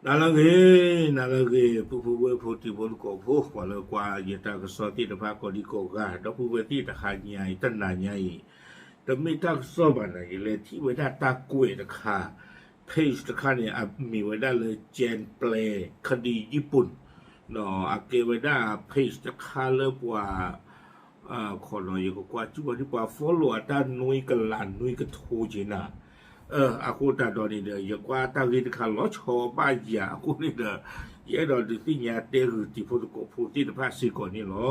နၤလၢအဂ့ၤ, နၤလၢအဂ့ၤ, ပုၢ်ဖိဝဲၢ်ဖိတံၤဖိသကိးဖိ ပှၤလၢကွၢ်ယတၢ်ကစီၣ်သ့ၣ်တဖၣ်ကိးဒံကိးဂၤ, ဒီပုၢ်ဝဲၢ်သ့ၣ်တဟါညါအံၤ တနၤညါအံၤ, တမ့ၢ်တၢ်ကစီၣ်ဘၣ်န့ၣ် ယလဲၤထံၣ်ဝဲဒၣ်တၢ်ကွဲးတခါ, page တခါန့ၣ် အမံၤဝဲဒၣ်လၢ Jen Play ခဒံယံၣ်ပုၣ် အကဲဝဲဒၣ် page တခါလၢပှၤ ခီနီၤ ယကကွၢ်စူၣ်ဘၣ်ဒ်ပှၤ follow အတၢ်နွံကလးနွံကထိက့ၤနၤ, အဃိသတးဒီးန့ၣ်ဒီး ယကွၢ်တၢ်ဂ့ၢ်တခါလီၤဆီဘၣ်ယၤအဃိန့ၣ်ဒီး ယအဲၣ်ဒိးဒုးသ့ၣ်ညါတဲဂုာ်တံၤဖိသကိးဖိသ့ၣ်တဖၣ်စ့ၢ်ကီးန့ၣ်လီၤ.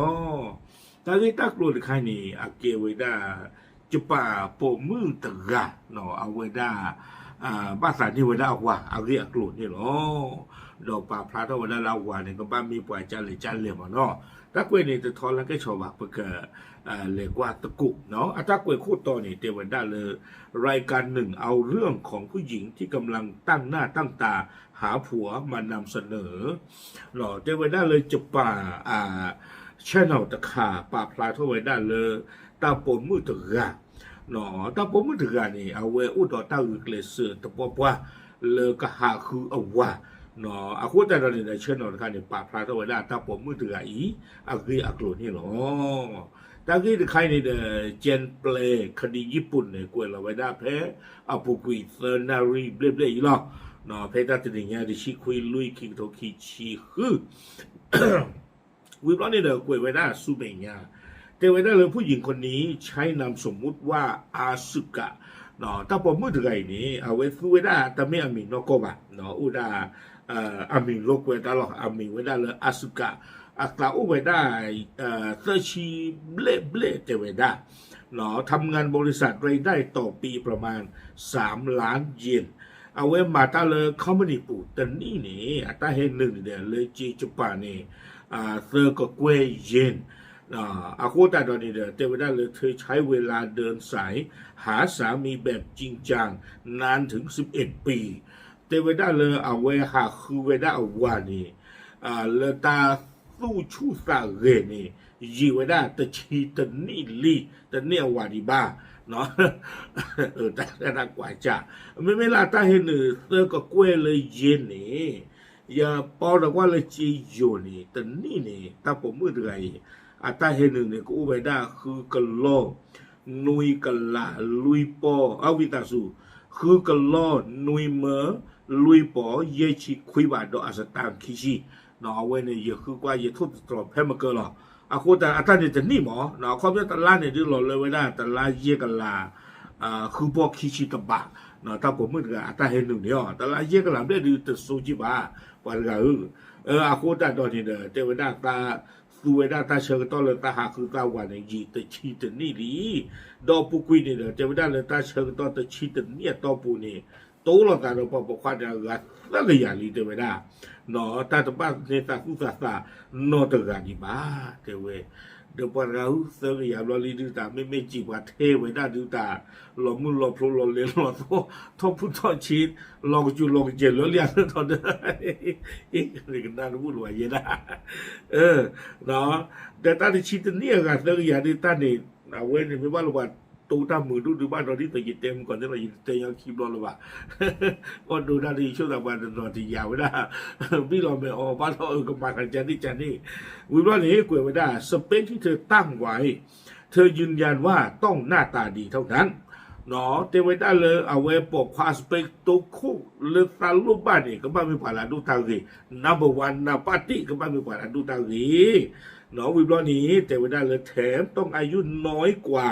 တၢ်ဂ့ၢ်တၢ်ကျိၤတခါန့ၣ် အကဲဝဲဒၣ် ယပၣ်ပိာ်မုၣ်တဂၤ အဝဲဒၣ် ဘၣ်သးန့ၢ်ဝဲဒၣ်အဝၤအဂ့ၢ်အကျိၤန့ၣ်လီၤ. ဒီးပာ်ဖျါထီၣ်ဝဲဒၣ်လၢအဝၤန့ၣ် ကဘၣ်မ့ၢ်ပှၤကလဲၣ်ကလဲၣ်မးနီၤ. တၢ်ကွဲးန့ၣ်တထီလၢကဲဆီဘၣ် ပက လဲၤကွၢ်သကိး, အတၢ်ကွဲးခိၣ်တီန့ၣ် တဲဝဲဒၣ်လၢ รายการหนึ่งเอาเรื่องของผู้หญิงที่กำลังตั้งหน้าตั้งตาหาผัวมานำเสนอ တဲဝဲဒၣ်လၢယပၣ် channel တခါ ပာ်ဖျါထီၣ်ဝဲဒၣ်လၢ တၢ်ပိာ်မုၣ်တဂၤ, တၢ်ပိာ်မုၣ်တဂၤန့ၣ် အဝဲအိၣ်ဒီးတၢ်ဂုာ်ကျဲးစၢးတပှၢ်ပှၢ် လၢကဟးဃုအဝၤ, အဃိသတးဒီးန့ၣ်ဒီး channel တခါန့ၣ် ပာ်ဖျါထီၣ်ဝဲဒၣ်တၢ်ပိာ်မုၣ်တဂၤအံၤ အဂ့ၢ်အကျိၤန့ၣ်လီၤ. တၢ်ဂ့ၢ်တခါအံၤန့ၣ်ဒီး Jen Play ခဒံယံၣ်ပုၣ်န့ၣ် ကွဲးလီၤဝဲဒၣ်ဖဲ အပူၤကွံာ်သၢနၣ်ရံၣ်ဘျဲၣ်ဘျဲၣ်အံၤလီၤ. ဖဲတၢ်တနံၤညါတဆံခွံလွံၢ်ခံကထိခံဆံဃု ဝံၤဘျီန့ၣ်ဒီးကွဲးဝဲဒၣ်ဆူမဲာ်ညါ, တဲဝဲဒၣ်လၢ ผู้หญิงคนนี้ใช้นามสมมุติว่า อาสึกะ တၢ်ပိာ်မုၣ်တဂၤအံၤန့ၣ် အဝဲသူဝဲဒၣ်တၢ်မ့ၢ်အမံၤနီၢ်ကီၢ်ဘၣ်, အိၣ်ဒၣ် အမံၤလိာ်ကွဲတၢ်လီၤ, အမံၤဝဲဒၣ်လၢ อาสึกะ, အသးအိၣ်ဝဲဒၣ် သၢဆံဘျဲၣ်ဘျဲၣ်တဲဝဲဒၣ် ทำงานบริษัทรายได้ต่อปีประมาณสามล้านเยน အဝဲမၤတၢ်လၢ company ပူၤတနံၣ်န့ၣ် အတၢ်ဟဲနုာ်န့ၣ်ဒီး လၢကၠ့ယပၣ်န့ၣ် သၢကကွဲၢ်ယ့ၣ်, အဃိသတးဒီးန့ၣ်ဒီး တဲဝဲဒၣ်လၢ เธอใช้เวลาเดินสาย หาสามีแบบจริงจัง นานถึงสิบเอ็ดปี တဲဝဲဒၣ်လၢအဝဲဟးဃုဝဲဒၣ်အဝၤန့ၣ် လၢတၢ်သူၣ်ဆူၣ်သးဂဲၤန့ၣ် ယံာ်ဝဲဒၣ်တဆံတနံၣ်လံ, တန့ၢ်အဝၤဒံးဘၣ် တၢ်ကွၢ်စၢ်, မ့မ့ၢ်လၢအတၢ်ဟဲနုာ်သၢကကွဲၢ်လၢယ့ၣ်န့ၣ်, ယပီဒီးကွၢ်လၢကၠ့ယိၤန့ၣ် တနံၣ်န့ၣ် တၢ်ပိာ်မုၣ်တဂၤအံၤ အတၢ်ဟဲနုာ်န့ၣ် ကအိၣ်ဝဲဒၣ်ဃုကလီၢ် နွံကလးလွံၢ်ပီၢ်, အဝံသးစူၤ, ဃုကလီၢ်နွံမၢ လွံၢ်ပီၢ် ယဲၢ်ဆံခွံဘးဒီးအစတၢၣ်ခံဆံ, အဝဲန့ၣ် ယဃုကွၢ်ယထိၣ်သတြီၤဖဲမကၢလီၤ. အဃိသတးအတၢ်န့ၣ်တနံၣ်မး, အခီပညီတလါန့ၣ်ဒုးလီၤလၢဝဲဒၣ်တလါယဲၢ်ကလး ဃုပီၢ်ခံဆံတဘး, တၢ်ပိာ်မုၣ်တဂၤအတၢ်ဟဲနုာ်န့ၣ်အီၤ တလါယဲၢ်ကလးဘျဲၣ်ဒုးတစိၤကံဘၣ်, ပှၤတဂၤဧၢ, အဃိသတးဒီးန့ၣ်ဒီး တဲဝဲဒၣ်သး သူဝဲဒၣ်တၢ်ဆၢကတီၢ်လၢတၢ်ဟးဃုသးဝၤန့ၣ် ယံာ်တဆံတနံၣ်လံ, ဒီးပူၤကွံာ်န့ၣ်ဒီး တဲဝဲဒၣ်လၢတၢ်ဆၢကတီၢ်တဆံတနံၣ်အတီၢ်ပူၤန့ၣ် တိလိာ်သးဒီးပှၤပိာ်ခွါန့ၣ်အဂၤသၢကယၤလံ တဲဝဲဒၣ်, တၢ်တဘၣ်န့ၢ်သးသူၣ်သးသးနီတဂၤဒံးဘၣ်, တဲဝဲ, ဒီးပှၤတဂၤဧၢ သၢကယၤဘျီလံဒုးတၢ် မ့မ့ၢ်စံးပှၤထဲဝဲဒၣ်ဒုးတၢ် လီၤမုၢ်လီၤဖျိလီၤလဲၤလီၤသီ ထီၣ်ဖူထီၣ်ဆ့ လီၤကစူၤလီၤကစဲးလၢလံအလၢထီၣ်ဒီး ကနၣ်တဘူၣ်လၢၤဘၣ်ယဲဒၣ်, ဒီးတၢ်တဆံတနံၣ်အဂၤသၢကယၤဒုးတၢ်န့ၣ် အဝဲန့ၣ်မ့ၢ်ဘၣ်လၢပှၤတိတၢ်မုာ်ဒိၣ်ဒုးဘၣ်ဒီး ဒ်သိးယတဲမုၢ်ကီၢ်န့ၣ်လီၤ ယတတဲညီခံဘျီလၢၤဘၣ်, အီၣ်ဒိးတၢ်ဒ်ယဆိသးပှၤတနီၤတယာ်ဝဲဒၣ် ဘံၣ်လီၤမဲာ်အီၤဘၣ်လီၤအၢကမၤသးကၢန့ၣ်ကၢန့ၣ်, ဝံၤဘျီန့ၣ် ကွဲးဝဲဒၣ် สเปคที่เธอตั้งไว้ เธอยืนยันว่าต้องหน้าตาดีเท่านั้น တဲဝဲဒၣ်လၢအဝဲပိာ်ခွါ spec တိခိၣ်လၢသးလိၣ်ဘၣ်န့ၣ် ကဘၣ်မ့ၢ်ပှၤလၢအဒိၣ်တၢ်ဂ့ၤ, number one နံပါတ်တစ် ကဘၣ်မ့ၢ်ပှၤလၢအဒိၣ်တၢ်ဂ့ၤ, ဝံၤဘျီန့ၣ် တဲဝဲဒၣ်လၢ แถมต้องอายุน้อยกว่า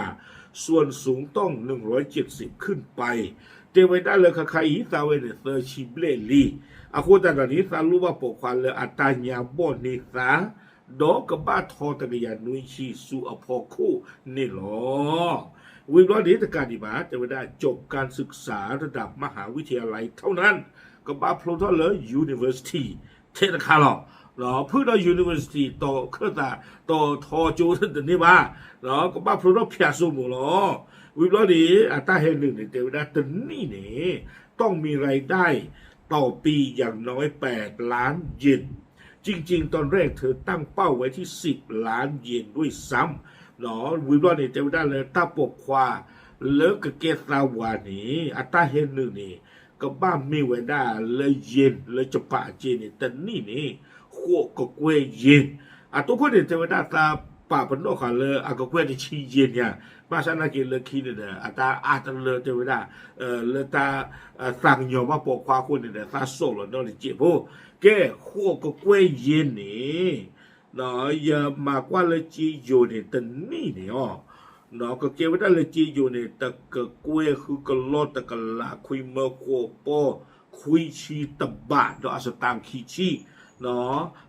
ส่วนสูงต้องหนึ่งร้อยเจ็ดสิบขึ้นไป တဲဝဲဒၣ်လၢခါခါအံၤ သးဝဲန့ၣ် သၢဆံဘျဲၣ်လံ, အဃိသတးဒီးန့ၣ် သးလိၣ်ဘၣ်ပိာ်ခွါလၢအတၢ်ညါဘီၣ်န့ၢ်သး ဒီးကဘၣ်ထီတကယၤနွံဆံဆူအဖီခိၣ်န့ၣ်လီၤ. ဝံၤဘျီန့ၣ်တကးဒံးဘၣ် တဲဝဲဒၣ် จบการศึกษาระดับมหาวิทยาลัยเท่านั้น ကဘၣ်ဖျိထီၣ်လၢ university ထဲတခါလီၤ. ဖုၣ်ဒီး university တီၤခၢၣ်သး တီၤထီကၠိတန့ၢ်ဘၣ်, ကဘၣ်ဖျိထီၣ်ဖၠးစိမိၤလီၤ. ဝံၤဘျီန့ၣ် အတၢ်ဟဲနုာ်န့ၣ် တဲဝဲဒၣ်တနံၣ်န့ၣ် ต้องมีรายได้ต่อปีอย่างน้อยแปดล้านเยน จริงๆตอนแรกเธอตั้งเป้าไว้ที่สิบล้านเยนด้วยซ้ำ ဝံၤဘျီန့ၣ် တဲဝဲဒၣ်လၢတၢ်ပိာ်ခွါ လၢကကဲသးဝၤန့ၣ် အတၢ်ဟဲနုာ်န့ၣ် ကဘၣ်မ့ၢ်ဝဲဒၣ်လၢယ့ၢ် လၢယပၣ်အက့န့ၣ် တနံၣ်န့ၣ် ဃိးကကွဲၢ်ယ့ၢ်, အတိခိၣ်န့ၣ် တဲဝဲဒၣ်သးပာ်ပနီၣ်ဃာ်လၢ အကကွဲၢ်တဆံယ့ၢ်ညါ, ဘၣ်ဆၣ်နာ်က့ၤလၢခံန့ၣ်ဒီး အတၢ်အါတလၢတဲဝဲဒၣ် လၢတၢ် သးကညီၤဘၣ်ပိာ်ခွါအဃိန့ၣ်ဒီး သးစိာ်လီၤနီတစဲးဖိ, ကဲ ဃိးကကွဲၢ်ယ့ၢ်န့ၣ် ယမၤကွၢ်လၢစ့ယိၤန့ၣ် တနံၣ်န့ၣ်အီၤ ကကဲဝဲဒၣ်လၢစ့ယိၤန့ၣ် တကကွဲၢ်ဃုကလီၢ်တကလးခွံမၢဃိးပီၢ်ခွံဆံတဘး ဒီးအစတၢ်ခံဆံ,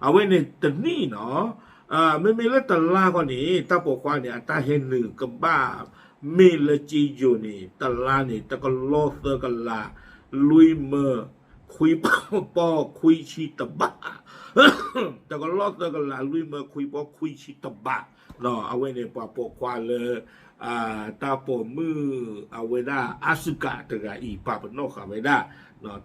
အဝဲန့ၣ်တနံၣ်နီၤ, မ့မ့ၢ်လၢတလါဃီန့ၣ် တၢ်ပိာ်ခွါန့ၣ် အတၢ်ဟဲနုာ်ကဘၣ် မ့ၢ်လၢစ့ယိၤန့ၣ် တလါန့ၣ် တကလီၢ်သၢကလး လွံၢ်မၢ ခွံပီၢ်ခွံဆံတဘး, တကလီၢ်သၢကလး လွံၢ်မၢခွံပီၢ်ခွံဆံတဘး, အဝဲန့ၣ်ပှၤပိာ်ခွါလၢ တၢ်ပိာ်မုၣ်အဝဲဒၣ် အါစုကးတဂၤအံၤ ပာ်ပနီၣ်ဃာ်ဝဲဒၣ်,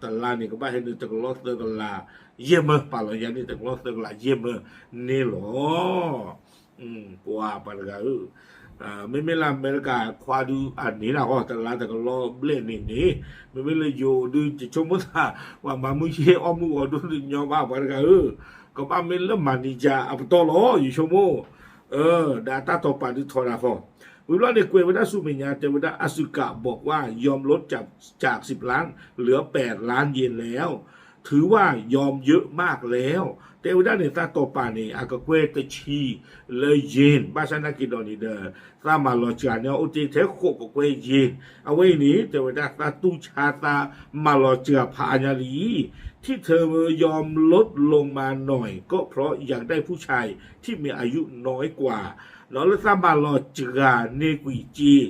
တလါန့ၣ် ကဘၣ်ဟဲနုာ်တကလီၢ်သၢကလး ယဲၢ်မၢ ပာ်လီၤယၤန့ၣ် တကလီၢ်သၢကလးယဲၢ်မၢန့ၣ်လီၤ. ပှၤပှၤတဂၤဧၢ, မ့မ့ၢ်လၢအမဲရကၤခွါဒုးအန့ၣ်လီၤ တလါတကလီၢ်ဘျဲၣ်န့ၣ်န့ၣ်, မ့မ့ၢ်လၢယိၤဒုး ယဆိကမိၣ်သး ပှၤမၤမုၢ်ဆ့အီၣ်မုၢ်ဂီၤဒိၣ်ဒုးညီဘၣ် ပှၤတဂၤဧၢ, ကဘၣ်မ့ၢ်လၢ manager အပတီၢ်လီၤ ယဆိကမိၣ်, ဒီးအတၢ်တိာ်ပာ်ဒုးထီဒါဖီ, ဝံၤဘျီန့ၣ် ကွဲးဝဲဒၣ်ဆူမဲာ်ညါ တဲဝဲဒၣ် အစုကးบอกว่า ยอมลดจากจากสิบล้าน เหลือแปดล้านเยนแล้ว ถือว่ายอมเยอะมากแล้ว တဲဝဲဒၣ်န့ၣ် သးတိာ်ပာ်န့ၣ် အကကွဲၢ်တဆံလၢယ့ၢ် ဘၣ်ဆၣ်နာ်က့ၤဒီးန့ၣ်ဒီး သးမၤလီၤစှၤန့ၢ်အိၣ်တ့ၢ်ထဲဃိးကကွဲၢ်ယ့ၢ်, အဝဲအံၤန့ၣ် တဲဝဲဒၣ်သးတူၢ်ဆါသးမၤလီၤစှၤဖးအါညါလံ ที่เธอยอมลดลงมาหน่อยก็เพราะอยากได้ผู้ชายที่มีอายุน้อยกว่า ဒီးလၢသးမၤလီၤစှၤန့ၢ်ကွံာ်စ့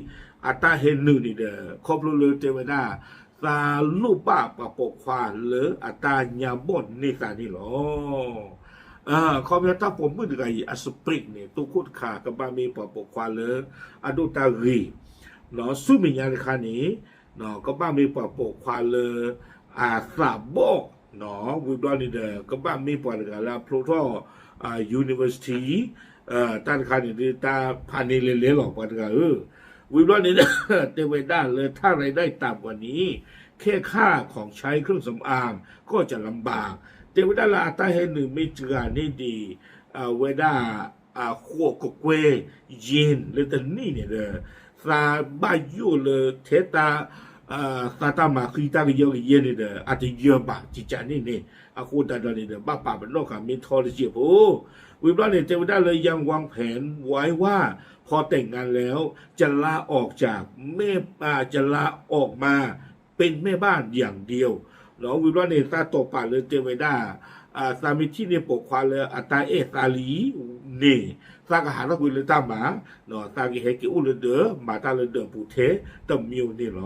အတၢ်ဟဲနုာ်န့ၣ်ဒီး ခီဖျိလၢတဲဝဲဒၣ် သးလိၣ်ဘၣ်ပှၤပိာ်ခွါလၢအတၢ်ညါဘီၣ်န့ၢ်သးန့ၣ်လီၤ. အခီပညီတၢ်ပိာ်မုၣ်တဂၤအံၤ အ speak န့ၣ် တိခိၣ်တခါ ကဘၣ်မ့ၢ်ပှၤပိာ်ခွါလၢ အဒိၣ်တၢ်ဂ့ၤ, ဆူမဲာ်ညါတခါန့ၣ် ကဘၣ်မ့ၢ်ပှၤပိာ်ခွါလၢ အသးဘီၣ်, ဝံၤဘျီန့ၣ်ဒီး ကဘၣ်မ့ၢ်ပှၤတဂၤလၢအဖျိထီၣ် university တၢ်တခါန့ၣ်ဒုး တၢ်ဖးန့ၢ်လဲၤလဲၤလီၤ ပှၤတဂၤဧၢ, ဝံၤဘျီန့ၣ်ဒီး တဲဝဲဒၣ်လၢ ถ้ารายได้ต่ำกว่านี้ แค่ค่าของใช้เครื่องสำอางก็จะลำบาก တဲဝဲဒၣ်လၢအတၢ်ဟဲနုာ်မ့ၢ်စှၤန့ၢ်ဒံး အဝဲဒၣ် ဃိးကကွဲၢ်ယ့ၢ်လၢတနံၣ်န့ၣ်ဒီး သးဘၣ်ယိၣ်လၢထဲတၢ် သးတၢ်မၤဃံတၢ်ကယၢကယဲန့ၣ်ဒီး အတယၢဘၣ်ကကန့ၣ်န့ၣ် အဃိသတးဒီးန့ၣ်ဒီး ဘၣ်ပာ်ပနီၣ်ဃာ်မ့ၢ်ထီတစဲးဖိ, ဝံၤဘျီန့ၣ် တဲဝဲဒၣ်လၢ ยังวางแผนไว้ว่า พอแต่งงานแล้ว จะลาออกจากแม่ จะลาออกมา เป็นแม่บ้านอย่างเดียว ဝံၤဘျီန့ၣ် သးတိာ်ပာ်လၢတဲဝဲဒၣ် သးမ့ၢ်ထံၣ်န့ၢ်ပိာ်ခွါလၢအတၢ်အဲၣ်သးလံန့ၣ် သးကဟးထီၣ်ကွံာ်လၢတၢ်မၤ, သးကဟဲက့ၤအိၣ်လၢဒၢး မၤတၢ်လၢဒၢးပူၤထဲတမံၤန့ၣ်လီၤ.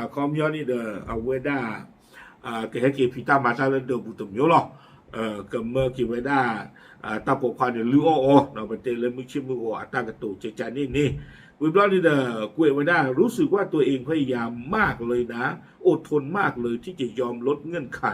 အခီပညီန့ၣ်ဒီး အဝဲဒၣ် ကဟဲက့ၤဖံးတၢ်မၤတၢ်လၢဒၢးပူၤတမံၤလီၤ. ကမၢက့ၤဝဲဒၣ် တၢ်ပိာ်ခွါန့ၣ် လုၢ်အီၣ်အီၤ ပတဲလၢမုၢ်ဆ့ၣ်မုၢ်ဂီၤအတၢ်ကတိၤကကန့ၣ်န့ၣ်, ဝံၤဘျီန့ၣ်ဒီး ကွဲးဝဲဒၣ် รู้สึกว่าตัวเองพยายามมากเลยนะ อดทนมากเลยที่จะยอมลดเงื่อนไข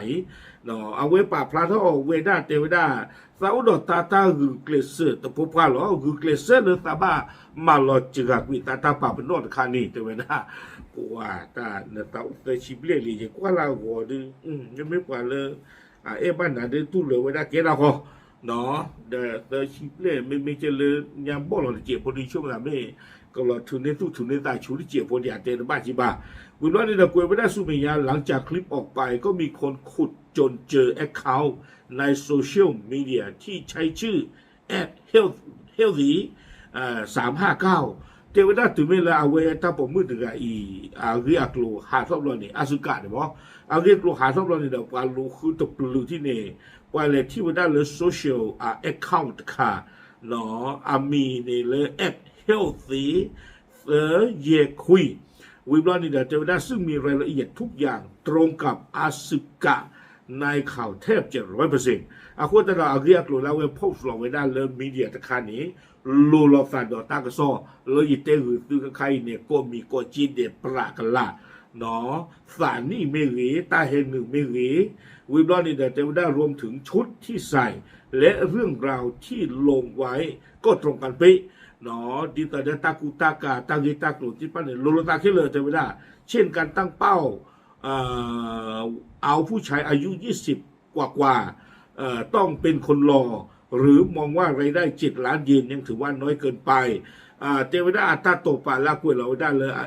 အဝဲပာ်ဖျါထီၣ်ဝဲဒၣ်တဲဝဲဒၣ် သးအိၣ်ဒီးတၢ်တၢ်ဂုာ်ကျဲးစၢးတဖိခွါလီၤ. ဂုာ်ကျဲးစၢးလၢသးဘၣ်မၤလီၤစှၤကွံာ်သးတၢ်ပာ်ပနီၣ်တခါန့ၣ် တဲဝဲဒၣ် ပှၤတၢ်နသးအိၣ်သၢဆံဘျဲၣ်လံ ယကွၢ်လၢအဂီၤဒုး မ့မ့ၢ်ပှၤလၢ အအဲၣ်ဘၣ်နၤဒုးတူၢ်လၢၤဝဲဒၣ်ကဲဒၣ်ဃီ ဒီးသၢဆံဘျဲၣ် မ့မ့ၢ်ကဲလၢညါဘီၣ်လီၤတစဲးဖိဒုး ဆိကမိၣ်သးမ့ၢ် ကလီၤထုးန့ၢ်သူၣ်ထုးန့ၢ်သးဆူတစဲးဖိဒံး အတဲတဘၣ်ကံဘၣ်. ဝံၤဘျီန့ၣ်ဒီး ကွဲးဝဲဒၣ်ဆူမဲာ်ညါ หลังจากคลิปออกไปก็มีคนขุดจนเจอ account ในโซเชียลมีเดียที่ใช้ชื่อ at health healthy สามห้าเก้า တဲဝဲဒၣ်တုၤမ့ၢ်လၢအဝဲတၢ်ပိာ်မုၣ်တဂၤအံၤ အဂ့ၢ်အကျိၤဟးထီၣ်ဘျီန့ၣ် အါစုကးန့ၣ်မ့ၢ် အဂ့ၢ်အကျိၤဟးထီၣ်ဘျီန့ၣ်ဒီး ပှၤလူၤဃုတပျုာ်ထံၣ်န့ၣ် ပှၤလဲၤထံၣ်ဝဲဒၣ်လၢ social account တခါ အမံၤန့ၣ်လၢ at healthy သၢယဲၢ်ခွံ ဝံၤဘျီန့ၣ်ဒီး တဲဝဲဒၣ် ซึ่งมีรายละเอียดทุกอย่างตรงกับอาสึกะในข่าวแทบจะร้อยเปอร์เซ็นต์ အဃိသတးဒီး အဂ့ၢ်အကျိၤလၢအဝဲ post လီၤဝဲဒၣ်လၢ media တခါန့ၣ် လိၤလီၤသးဒီးတၢ်ကစီၣ် လၢယတဲဂုာ်သုခဲခါအံၤန့ၣ် ကိးမံၤကိးက့ဒဲးပြးကလာ် သးနံၣ်မ့ၢ်ဂ့ၤ တၢ်ဟဲနုာ်မ့ၢ်ဂ့ၤ ဝံၤဘျီန့ၣ်ဒီး တဲဝဲဒၣ် รวมถึงชุดที่ใส่ และเรื่องราวที่ลงไว้ก็ตรงกันเป๊ะ ဒ်သိးဒီးတၢ်ကူတၢ်ကၤ တၢ်ဂ့ၢ်တၢ်ကျိၤသ့ၣ်တဖၣ်န့ၣ် လိၤလိာ်သးခဲလၢာ် တဲဝဲဒၣ် เช่นการตั้งเป้า เอาผู้ชายอายุ ยี่สิบ กว่าๆ ต้องเป็นคนหล่อ หรือมองว่ารายได้ เจ็ดล้านเยน ยังถือว่าน้อยเกินไป တဲဝဲဒၣ် အတၢ်တိာ်ပာ်လၢအကွဲးလီၤဝဲဒၣ်လၢ အ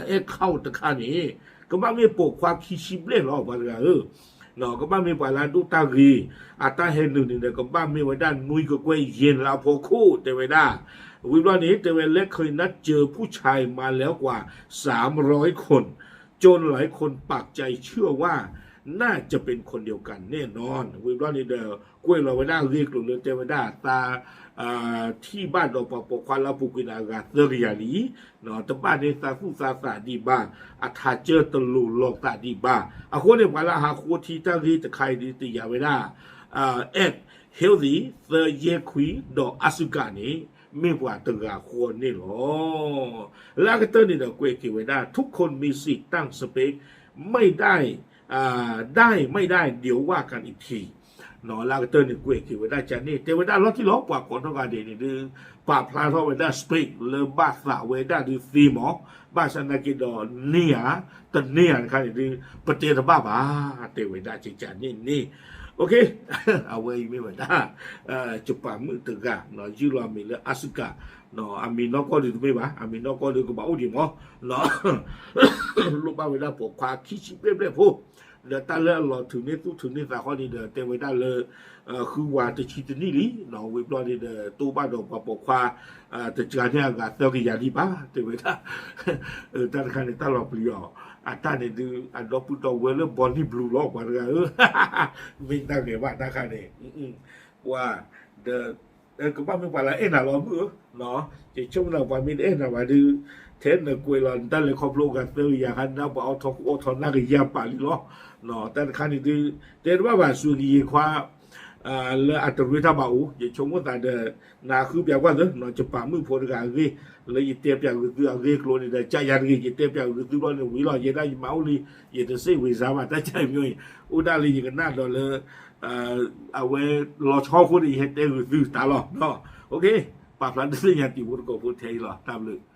အဲၣ်ခီၣ်တခါန့ၣ် ကဘၣ်မ့ၢ်ပိာ်ခွါခံဆံဘျဲၣ်လီၤ ပှၤတဂၤဧၢ ကဘၣ်မ့ၢ်ပှၤလၢအဒိၣ်တၢ်ဂ့ၤ အတၢ်ဟဲနုာ်န့ၣ်ဒီး ကဘၣ်မ့ၢ်ဝဲဒၣ်နွံကကွဲၢ်ယဲၢ်လၢအဖီခိၣ် တဲဝဲဒၣ် ဝံၤဘျီန့ၣ် တဲဝဲ และเคยนัดเจอผู้ชายมาแล้วกว่า สามร้อยคน จนหลายคนปักใจเชื่อว่าน่าจะเป็นคนเดียวกันแน่นอน ဝံၤဘျီန့ၣ်ဒီး ကွဲးလီၤဝဲဒၣ်အဂ့ၢ်အကျိၤလၢတဲဝဲဒၣ်သး ထံၣ်ဘၣ်ဒီးပှၤပိာ်ခွါလၢအပူၤကွံာ်န့ၣ် အဂၤသၢကယၤလံ တဘၣ်န့ၣ်သးသူၣ်သးသးဒံးဘၣ် အထးကၢတလိၤလိာ်သးဒံးဘၣ် အဃိန့ၣ် ပှၤလၢအဟးဃိထံတၢ်ဂ့ၢ်တခါအံၤဒုးတယာ်ဝဲဒၣ် Ed Healthy သၢယဲၢ်ခွံ ဒီး Asuka န့ၣ် မ့ၢ်ပှၤတဂၤဃီန့ၣ်လီၤ လၢအကတၢၢ်န့ၣ်ဒီးကွဲးက့ၤဝဲဒၣ် ทุกคนมีสิทธิ์ตั้งสเปค ไม่ได้ ได้ไม่ได้ เดี๋ยวว่ากันอีกที လၢအကတၢၢ်န့ၣ်ကွဲးက့ၤဝဲဒၣ်ကန့ၣ် တဲဝဲဒၣ်လီၤတံၢ်လီၤ ပှၤကိးနီၢ်ဂၤဒဲးန့ၣ်ဒုး ပာ်ဖျါထီၣ်ဝဲဒၣ် စပ့း လၢဘၣ်သးဝဲဒၣ်ဒုးသ့မး ဘၣ်ဆၣ်သနာ်က့ဒီး န့ၢ်ဧါ တန့ၢ်ဧါတခါန့ၣ်ဒုး ပတဲတဘၣ်ဘၣ် တဲဝဲဒၣ်ကကန့ၣ်န့ၣ် အဝဲအံၤမ့ၢ်ဝဲဒၣ် ယပာ်မုၣ်တဂၤ ယုၢ်လီၤမံၤလၢ Asuka အမံၤနီၢ်ကီၢ်ဒုးတမ့ၢ်ဘၣ် အမံၤနီၢ်ကီၢ်ဒုးကဘၣ်အိၣ်ဒံးမး လိၣ်ဘၣ်ဝဲဒၣ်ပိာ်ခွါခံဆံဘျဲၣ်ဘျဲၣ်ဖိ ဒီးတၢ်လၢအလီၤထုးန့ၢ်သူၣ်ထုးန့ၢ်သးဃီန့ၣ်ဒီး တဲဝဲဒၣ်လၢ ဃုဝၤတဆံတနံၣ်လံ ဝံၤဘျီန့ၣ်ဒီး တိၢ်ဘၣ်ဒီးပှၤပိာ်ခွါ တစှၤန့ၢ်အဂၤသၢကယၤဒံးဘၣ် တဲဝဲဒၣ် တၢ်တခါန့ၣ် တၢ်လီၤပျံၤအီၤ အတၢ်န့ၣ်ဒုး အဒီပုၢ်ဒီဝဲၢ်လၢ Bonnie Blue လီၤ ပှၤတဂၤဧၢ မ့ၢ်တၢ်ဂ့ၤဘၣ်တၢ်ခါန့ၣ် ပှၤ ဒီး ကဘၣ်မ့ၢ်ပှၤလၢအဲၣ်နၤလီၤမုၣ်ဧၢ ယဆိကမိၣ်ပှၤမ့ၢ်တအဲၣ်နၤဘၣ်ဒုး ထဲနကွဲးလီၤနတၢ်လဲၤခီဖျိအဂၤသၢကယၤခါ နပှၤအီထီၣ်ဃူအီထီၣ်နၢ်ကယၤပာ်လံလီၤ တၢ်တခါန့ၣ်ဒုး တဲတဘၣ်ဘၣ်ဆူကယံာ်ခွါ လၢအတရ့တၢ်ဘၣ်အိၣ် ယဆိကမိၣ်သးဒီး နဃုပျးကွၢ်သၢ ယပာ်မုၣ်ဖိတဂၤအဂ့ၢ် လၢယတဲပျးဂုာ်သုအဂ့ၢ်အကျိၤန့ၣ်ဒီး ကယၤတဂ့ၤ ယတဲပျးဂုာ်သုဘျီန့ၣ်ဝံၤလီၤ ယဲဒၣ်ယမၤအိၣ်လံ ယတစ့ၣ်ဝံၤစါဘၣ် တၢ်ကမံၤအံၤ အိၣ်ဒၣ်လၢယကနၣ်ဒီးလၢ အဝဲလီၤဆီအဃိန့ၣ် ယဟဲတဲဂုာ်သုတၢ်လီၤ ပာ်ဖျါဒုးသ့ၣ်ညါတံၤဖိသကိးဖိထဲအံၤလီၤ တၢ်ဘျုး